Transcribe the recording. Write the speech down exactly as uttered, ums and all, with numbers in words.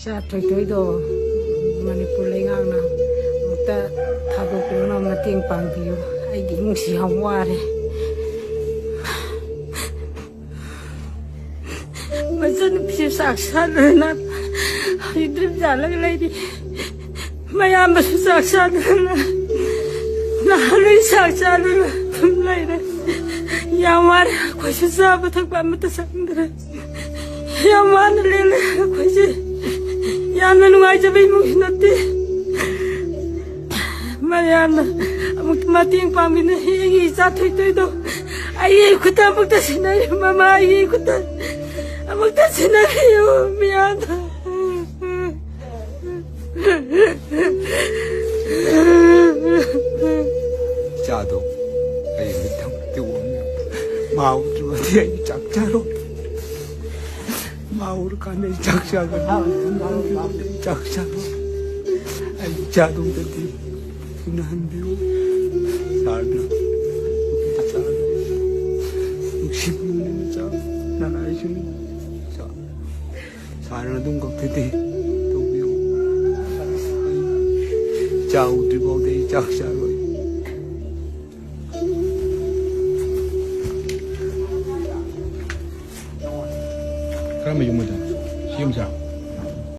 ꯏꯆꯥ ꯊꯣꯏꯊꯣꯏꯗꯣ ꯃꯅꯤꯄꯨꯔ ꯂꯩꯉꯥꯛꯅ ꯑꯃꯨꯛꯇ ꯊꯥꯗꯣꯛꯄꯤꯔꯛꯅꯕ ꯃꯇꯦꯡ ꯄꯥꯡꯕꯤꯌꯨ꯫ ꯑꯩꯒꯤ ꯏꯃꯨꯡꯁꯤ ꯌꯥꯝ ꯋꯥꯔꯦ꯫ ꯃꯆꯟꯅꯨꯄꯤꯁꯨ ꯆꯥꯛ ꯆꯥꯗꯅ ꯍꯧꯖꯤꯛ ꯗ꯭ꯔꯤꯞ ꯌꯥꯜꯂꯒ ꯂꯩꯔꯤ꯫ ꯃꯌꯥꯝꯕꯁꯨ ꯆꯥꯛ ꯆꯥꯗꯅ ꯅꯍꯥꯟꯗꯩ ꯆꯥꯛ ꯆꯥꯗꯅ ꯑꯗꯨꯝ ꯂꯩꯔꯦ꯫ ꯌꯥꯝ ꯋꯥꯔꯦ꯫ ꯑꯩꯈꯣꯏꯁꯨ ꯆꯥꯕ ꯊꯛꯄ ꯑꯃꯠꯇ ꯆꯪꯗ꯭ꯔꯦ꯫ ꯌꯥꯝ ꯋꯥꯅ ꯂꯦꯜꯂꯦ ꯑꯩꯈꯣꯏꯁꯦ꯫ ꯌꯥꯝꯅ ꯅꯨꯡꯉꯥꯏꯖꯕ ꯏꯃꯨꯡꯁꯨ ꯅꯠꯇꯦ꯫ ꯃꯌꯥꯝꯅ ꯑꯃꯨꯛ ꯃꯇꯦꯡ ꯄꯥꯡꯕꯤꯅ ꯑꯩꯒꯤ ꯏꯆꯥ ꯊꯣꯏꯊꯣꯏꯗꯣ ꯑꯩꯒꯤ ꯈꯨꯠꯇ ꯑꯃꯨꯛꯇ ꯁꯤꯟꯅꯕꯤꯌꯨ, ꯃꯃꯥ, ꯑꯩꯒꯤ ꯈꯨꯠꯇ ꯑꯃꯨꯛꯇ ꯁꯤꯟꯅꯕꯤꯌꯨ ꯃꯌꯥꯝꯗ꯫ ꯏꯆꯥꯗꯣ ꯑꯩ ꯃꯤꯠꯊꯛꯇ ꯎꯔꯝꯃꯤ꯫ ꯃꯥ ꯎꯗ꯭ꯔꯕꯗꯤ ꯑꯩ ꯆꯥꯛ ꯆꯥꯔꯣꯏ꯫ ꯃꯥ ꯎꯔꯀꯥꯟꯗ ꯑꯩ ꯆꯥꯛ ꯆꯥꯒꯅꯤ꯫ ꯃꯥ ꯎꯗ꯭ꯔꯕꯗꯤ ꯑꯩ ꯆꯥꯛ ꯆꯥꯔꯣꯏ꯫ ꯑꯩ ꯏꯆꯥꯗꯣ ꯑꯝꯇꯗꯤ ꯎꯅꯍꯟꯕꯤꯌꯨ꯫ ꯁꯥꯔꯅ ꯅꯨꯄꯤꯗ ꯆꯥꯔꯣꯏ꯫ ꯅꯨꯡꯁꯤꯕꯤꯌꯨ ꯅꯆꯥ ꯅꯅꯥꯏꯁꯤꯡ꯫ ꯁꯥꯔꯅ ꯑꯗꯨꯝ ꯈꯛꯇꯗꯤ ꯇꯧꯕꯤꯌꯨ꯫ ꯏꯆꯥ ꯎꯗ꯭ꯔꯤ ꯐꯥꯎꯗꯤ ꯑꯩ ꯆꯥꯛ ꯆꯥꯔꯣꯏ꯫ ꯀꯔꯝꯕ ꯌꯨꯝ ꯑꯣꯏꯗꯣꯏꯅꯣ? ꯁꯤ ꯌꯨꯝꯁꯦ?